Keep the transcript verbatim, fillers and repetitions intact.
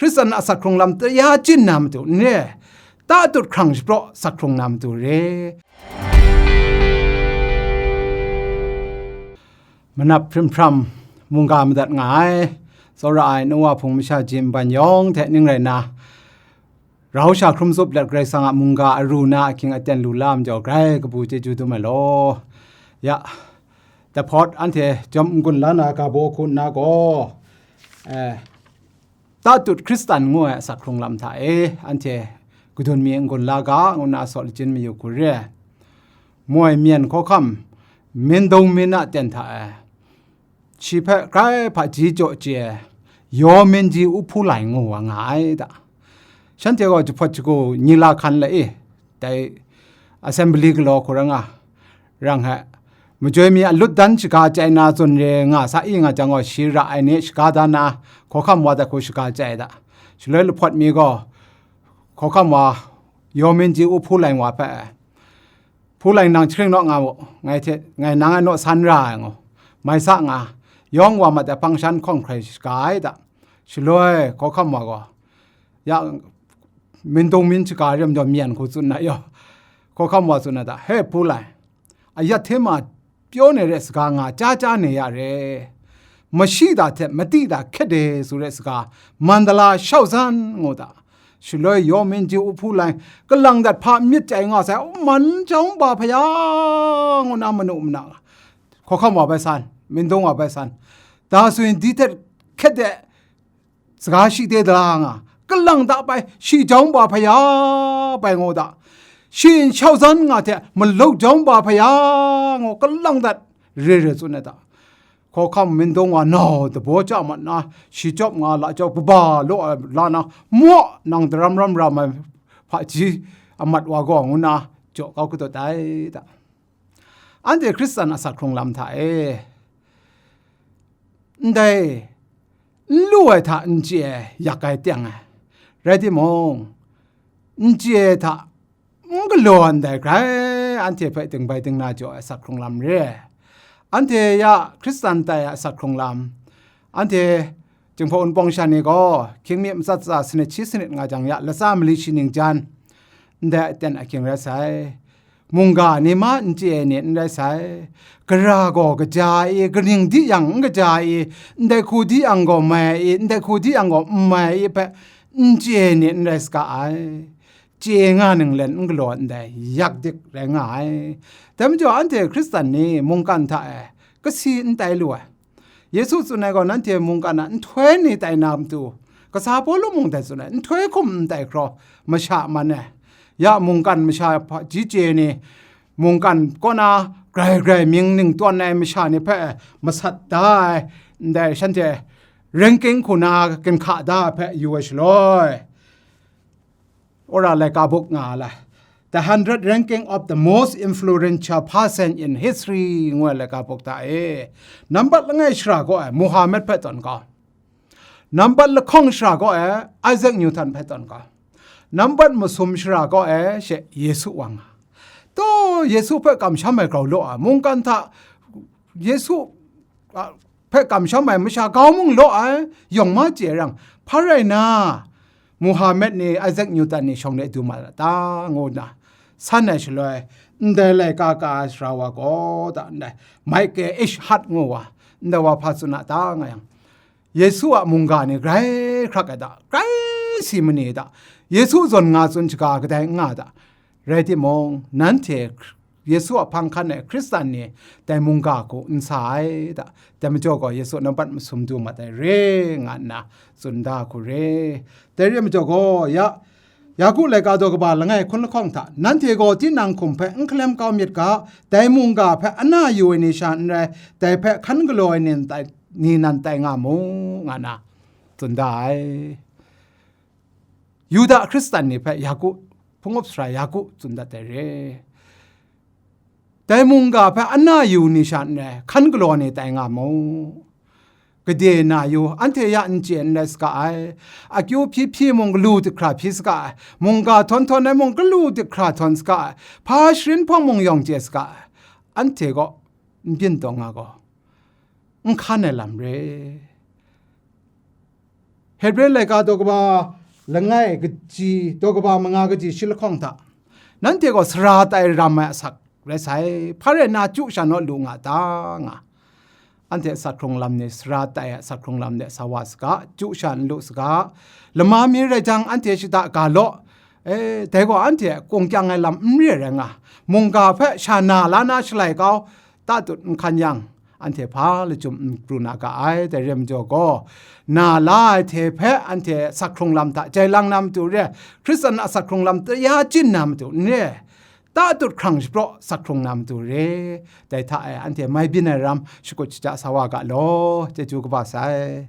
Hkristan a asak hkrung lam ta ya chyin na matu n re, ta tut hkrang shapraw asak hkrung na matu re. Manap hprim hpram mungga madat nga ai, tsawra ai nu wa hpung masha ji nban yawng hte ning rai na, rau sha hkrum tsup let Karai Kasang a mungga aru na ahkying aten lu la majaw grai kabu chyeju dum ai law. Ya, dahpawt anhte jawm n-gun la na ga baw hku nna gaw, eh, tatut Hkristan ngu ai asak hkrung lam hta e anhte kadun mi n-gun la ga, ngu nna saw lachyum mayu hku re ai. Moi myen hkawhkam, mindung min a ten hta e, shi hpe grai hpaji jaw chye ai, Yawminji Uhpu Lai ngu wa nga ai da. Shanhte gaw jahpawt jagu nyi la hkan la e, dai assembly galaw hku ra nga, rang hte, majoi mi a lut dan shaga chyai na tsun re nga sa i nga jang gaw, shi ra ai ni shaga da na, hkawhkam wa dat hku shaga chyai da. Shaloi lahpawt mi gaw, hkawhkam wa, Yawminji Uhpu Lai wa hpe, Hpu Lai nang jahkring naw nga mu, ngai hte, ngai nang e naw san ra ai ngu, mai sa nga, yawng wa mat ai hpang shan hkawng hkrai shaga ai da. Shaloi hkawhkam wa gaw, ya, mindung min shaga rim jaw myen hku tsun na yaw, hkawhkam wa tsun na da, he Hpu Lai, ayat hte ma pyaw ne re saga nga chya chya ne ya re. Mashi da hte mati da hkyet de su re saga, Mandala Shaozan ngu da. Shaloi Yawminji Uhpu Lai, kalang dat hpa myit chyai nga sai, man jawng ba hpa ya, ngu na manu mana, hkawhkam wa bai san, mindung wa bai san, da su yin di hte hkyet de, saga shi de da nga, kalang da bai, shi jawng ba hpa ya bai ngu da, shi n shauzan nga hte maluk jawng ba hpa ya ngu, kalang dat re re tsun ai da. Hkawhkam mindung wa nau dabaw chya mat na, shi chyawp nga la chyawp kaba law ai la na, maw nang daram ram ram ai hpaji amat wa gaw ngu na, jaw kau kau dat ai da. Anhte Hkristan asak hkrung lam hta e, ndai n lu ai hta n chye ai yak ai teng ai, rai timung, n chye ai hta n galaw ndai grai anhte hpe dingbai dingna jaw ai asak hkrung lam re ai. Anhte ya Hkristan tai ai asak hkrung lam, anhte Jinghpaw Wunpawng sha ni gaw, hkying mi matsat tsa sanit shi sanit nga jang ya, latsa mali shi ning jan, ndai aten ahkying rai sai. Mungga ni ma n chye ai ni n rai sai. Gara gaw kaja ai i, kaning di yang n kaja ai i, ndai hku di yang gaw mai ai i, ndai hku di yang gaw n mai ai i hpe n chye ai ni n rai saga ai. Chye nga ninglen n galaw ndai, yak dik rai nga ai. Dai majaw, anhte Hkristan ni mungkan hta e kasi n tai lu ai. Yesu tsun ai gaw, nanhte mungkan a nhtoi ni tai na matu, kasa Pawlu mung dai tsun ai, nhtoi hkum n tai hkraw, masha man ai. Ya mungkan masha hpaji chye ni, mungkan kaw na grai grai mying ning tawn ai masha ni hpe masat da ai, ndai shanhte ranking hku na ginhka da ai hpe yu ai shaloi, Ora laika buk nga ai, The Hundred Ranking of the Most Influential Person in History ngu ai laika buk hta e, nambat langai shara gaw ai Muhammad hpe tawn kau, nambat lahkawng shara gaw ai Isaac Newton hpe tawn kau, nambat masum shara gaw ai she Yesu wa nga. Taw, Yesu hpe kamsham ai grau law ai, mungkan hta Yesu a, hpe kamsham ai masha grau mung law ai, yawng ma chye ai rang, hpa rai na, Muhammad ni, Isaac Newton ni shawng de du ma ta, ngu nna san ai shaloi, ndai laika ka ai sara wa gaw da, ndai Michael H Hart ngu wa, ndai wa hpa tsun a ta nga yang, Yesu a mungga ni grai hkrak ai da, grai si mani da, Yesu zawn nga tsun shaga kadai n nga da, rai timung, nanhte Yesu a hpang hkan ai Hkristan ni dai mungga hku n sa ai da, dai majaw gaw Yesu nambat masum du mat ai re, nga nna tsun da hku re. Dai re majaw gaw, ya, Yaku laika daw kaba langai hkun lahkawng hta, nanhte gaw tinang hkum hpe n hkalem kau myit ga, dai mungga hpe ana yu ai ni sha n rai, dai hpe hkan galaw ai ni nan tai, ni nan tai nga mu, nga na tsun da ai. Yuda Hkristan ni hpe Yaku, hpung up sara Yaku tsun dat ai re. Dai mungga hpe ana yu ni sha n rai, hkan galaw ni tai nga mu. Gade na yu, anhte ya n chye n rai saga ai. Akyu hpyi hpyi mung galu dik hkra hpyi saga ai. Mungga htawn htawn ai mung galu dik hkra htawn saga ai. Hpa sharin hpawng mung yawng chye saga ai. Anhte gaw n byin taw nga gaw, n hkan ai lam re. Hebre laika daw kaba langai kaji, daw kaba manga kaji shi lahkawng hta, nanhte gaw sara tai ram ai asak rai sai, hpa rai nna chyu sha naw lu nga ta, nga. Anhte asak hkrung lam ni sara tai ai asak hkrung lam de sa wa saga, chyu sha n lu saga, lama mi rai jang, anhte shada ga law, e, dai gaw anhte a kung kyang ai lam n re ai rai nga, mungga hpe sha na la na shalai kau, tatut n hkan yang, anhte hpa lachyum n pru na ga ai, dai re majaw gaw, na la ai hte hpe anhte asak hkrung lam hta jai lang na matu re, Hkristan a asak hkrung lam taya chyin na matu n re, tatut hkrang shapraw asak hkrung na matu re, dai hta e anhte mai byin ai ram shakut shaja sa wa ga law, chyeju kaba sai.